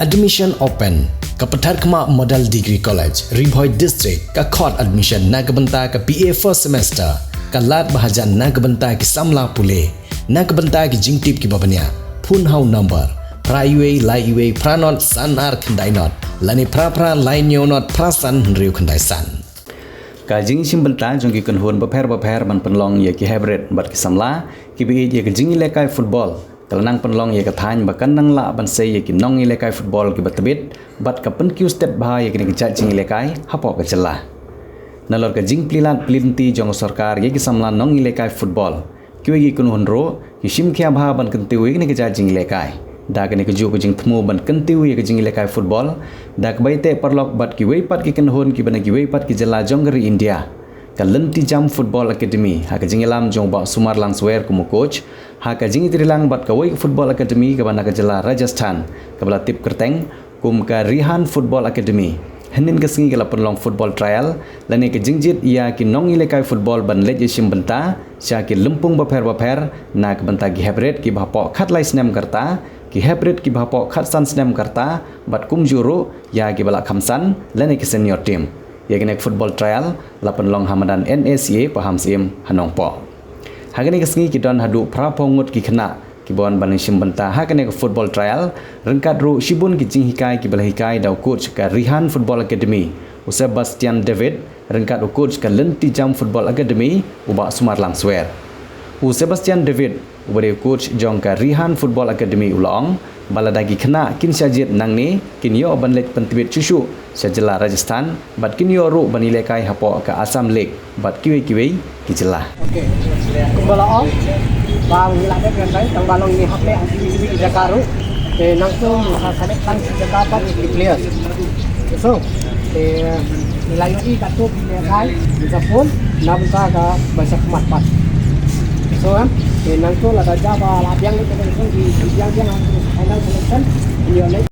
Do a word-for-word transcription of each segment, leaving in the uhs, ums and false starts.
Admission open. Ka Patharkhmah Model Degree College, Ri Bhoi District, ka khot admission na ka bynta ka B A first semester. Ka lad ba hajan na ka bynta ki samla pule. Na ka bynta ki jingtip kiba bniah, phone ha u number phra wei lai wei phra not san ar khyndai not, lane phra phra lai hynñiew not phra san hynriew khyndai san. Ka jingshim bynta jong ki kynhun bapher bapher ban pynlong ïa ki heprit bad ki samla kiba ïeit ïa ka jingïalehkai football, ka la nang pynlong ïa ka thaiñ ba kan nang lah ban sei ïa ki nongïalehkai football kiba tbit, bad ka pynkiew stet bha ïa kane ka jait jingïalehkai hapoh ka jylla. Nalor ka jingplie lad plie lynti jong ka sorkar ïa ki samla nongïalehkai football, kiwei ki kynhun ruh ki shim khia bha ban kyntiew ïa kane ka jait jingïalehkai. Da kane kajuh ka jingthmu ban kyntiew ïa ka jingïalehkai football da kaba ïateh paralok bad kiwei pat ki kynhun kiba na kiwei pat ki jylla jong ka ri India, ka Lynti Jam Football Academy, ha ka jingïalam jong u Bah Sumar Langswer kum u coach, ha ka jingïatreilang bad kawei ka football academy kaba na ka jylla Rajasthan, kaba la tip kyrteng kum ka Rihan Football Academy. Hynnin ka sngi ka la pynlong football trial lane ka jingjied ïa ki nongïalehkai football ban leit ïashim bynta sha ki lympung bapher bapher na ka bynta ki heprit kiba hapoh khatlai snem ka rta, ki heprit kiba hapoh khatsan snem ka rta, bad kumjuh ruh ïa kiba la kham san lane ki senior team. Ïa kane ka football trial la pynlong ha madan N A C A Pahamsyiem ha Nongpoh. Ha kane ka sngi ki don haduh phraphew ngut ki khynnah kiba wan ban ïashim bynta ha kane ka football trial, ryngkat ruh shibun ki jinghikai kiba la hikai da u coach ka Rihan Football Academy, u Sebastian David, ryngkat u coach ka Lynti Jam Football Academy, u Bah Sumar Langswer. U Sebastian David, uba dei u coach jong ka Rihan Football Academy, u la ong ba lada ki khynnah kin shah jied nangne, kin ïoh ban leit pyntbit shuh shuh sha jylla Rajasthan, bad kin ïoh ruh ban ïalehkai hapoh ka Assam League bad kiwei kiwei ki jylla. Kumba la ong ba ngi la dep ngan dai tang ba long ngi hap leh ha kiwei kiwei ki jaka ruh. Te nangta ngi la select tang ki jaka pat ki players. So te ngi la ïohi katto ki players hai ki sa pun na bynta ka ba sa khmat pat. So em te nangta lada ja ba la biang ni te nangta ki biang biang ha ki final selection. Ngi ïoh leh.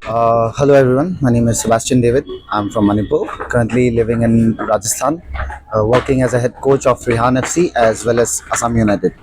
Uh, hello everyone, my name is Sebastian David. I'm from Manipur, currently living in Rajasthan, uh, working as a head coach of Rihan F C as well as Assam United.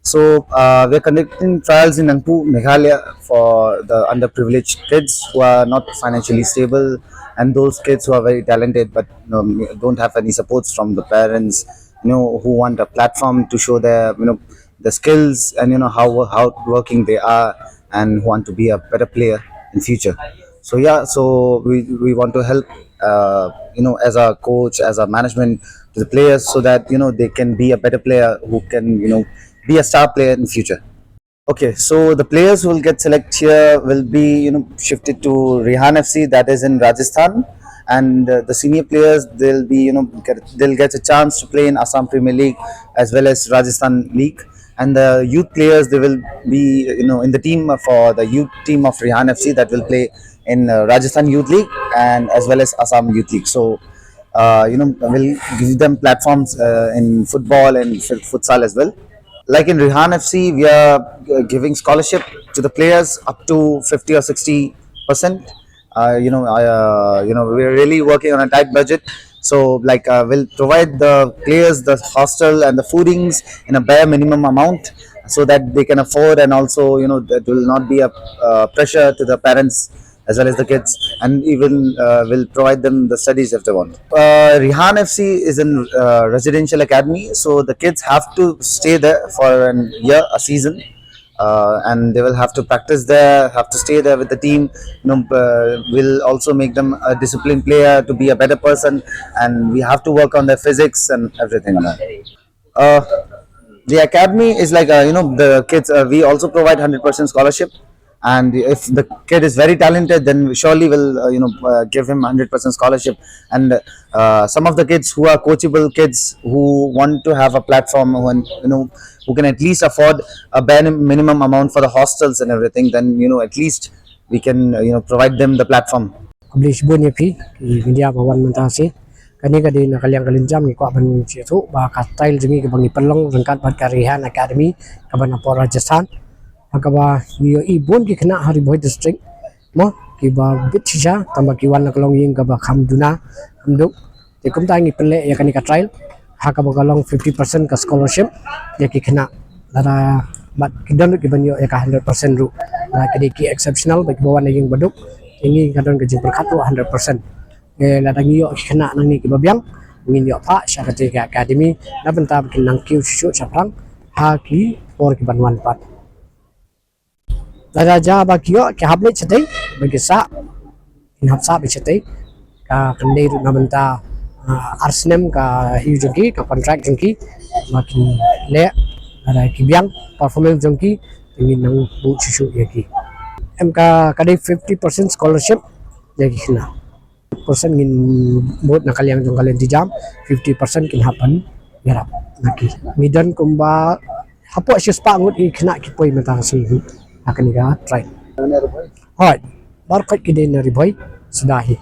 So uh, we're conducting trials in Nangpuh, Meghalaya for the underprivileged kids who are not financially stable and those kids who are very talented but um, don't have any supports from the parents, you know, who want a platform to show their, you know, the skills and, you know, how how working they are and who want to be a better player in future. So yeah, so we we want to help, uh, you know, as a coach, as a management to the players so that, you know, they can be a better player who can, you know, be a star player in future. Okay, so the players who will get selected here will be, you know, shifted to Rihan F C, that is in Rajasthan, and uh, the senior players, they'll be, you know, get, they'll get a chance to play in Assam Premier League as well as Rajasthan League, and the youth players, they will be, you know, in the team for the youth team of Rihan F C that will play in uh, Rajasthan Youth League and as well as Assam Youth League. So uh, you know, we'll give them platforms uh, in football and futsal as well. Like in Rihan F C, we are uh, giving scholarship to the players up to fifty or sixty percent. Uh, you know, uh, you know, we're really working on a tight budget So, like, uh, we'll provide the players the hostel and the foodings in a bare minimum amount, so that they can afford, and also, you know, that will not be a uh, pressure to the parents as well as the kids, and even uh, will provide them the studies if they want. Uh, Rihan F C is in uh, residential academy, so the kids have to stay there for a year, a season, uh, and they will have to practice there, have to stay there with the team. You know, uh, will also make them a disciplined player, to be a better person, and we have to work on their physics and everything like that. Uh, the academy is like, uh, you know, the kids. Uh, we also provide hundred percent scholarship, and if the kid is very talented, then we surely will, uh, you know, uh, give him hundred percent scholarship. And uh, some of the kids who are coachable kids, who want to have a platform, who, you know, who can at least afford a bare minimum amount for the hostels and everything, then, you know, at least we can, uh, you know, provide them the platform. Khublei shibun ïa phi ki media ba wan mynta shi. Kane ka dei na ka liang ka liang jam ngi kwah ban sngewthuh ba ka trial jong ngi kaba ngi pynlong ryngkat bad ka Rihan Academy kaba na pdeng Rajasthan, ha kaba ngi ïohi bun ki khynnah ha Ri Bhoi District, mo, kiba bit shisha, tangba ki wan na ka longïing kaba kham duna, kham duk. Te kumta ngi pynleh ïa kane ka trial ha kaba ka long fifty percent ka scholarship ïa ki khynnah. Lada bad ki don ruh kiban ïoh ïa ka hundred percent ruh. Lada ki dei ki exceptional bad kiba wan na ïing ba duk, te ngi ka don ka jingpyrkhat ruh hundred percent. Te lada ngi ïoh ki khynnah nangne kiba biang, ngin ïoh phah sha kata ka academy na bynta ba kin nang kiew shuh shuh shaphrang ha ki por kiban wan pat. Lada jia ba ki ïoh, ki hap leit shatei, ba ki sah, kin hap sah beit shatei. Ka, kan dei ruh na bynta, ah, ar snem ka ïew jong ki, ka contract jong ki, ba kin leh. Lada ki biang performance jong ki, te ngin nang buh shuh shuh ïa ki. Em, ka, ka dei fifty percent scholarship ïa ki khynnah. Percent ngin bud na ka liang jong ka lynti jam, fifty percent kin hap ban ïarap na ki. Ngi don kumba hapoh shispah ngut ki khynnah ki poi mynta ka sngi ha kane ka trial. Hooid, baroh khoit ki dei na Ri Bhoi suda hi.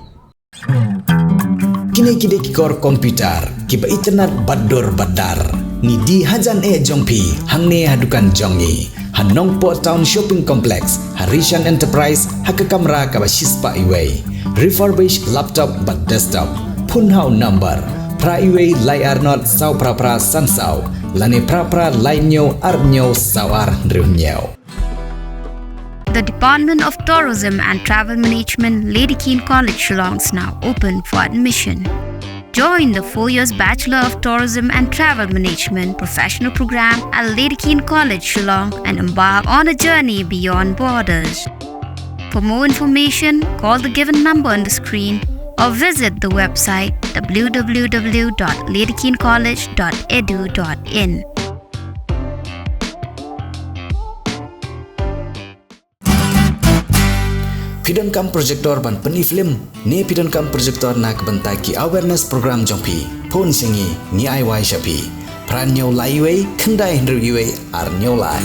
Kine ki dei ki kor computer kiba itynnad bad dur bad dar. Ngi die hajan eh jong phi hangne ha dukan jong ngi, ha Nongpoh Town Shopping Complex, ha Rishan Enterprise, ha ka kamra kaba shispah iwei. Refurbish laptop bad desktop. Phone ha u number phra iwei lai ar nod saw phra phra san saw lane phra phra lai hynñiew ar hynñiew saw ar hynriew hynñiew. The Department of Tourism and Travel Management, Lady Keane College, Shillong, is now open for admission. Join the four years Bachelor of Tourism and Travel Management professional program at Lady Keane College, Shillong, and embark on a journey beyond borders. For more information, call the given number on the screen or visit the website w w w dot lady keane college dot e d u dot in. Phi donkam projector ban pyni film ne phi donkam projector na ka bynta ki awareness program jong phi? Phone sha ngi, ngi ai wai sha phi. Phra hynñiew lai iwei khyndai hynriew iwei ar hynñiew lai.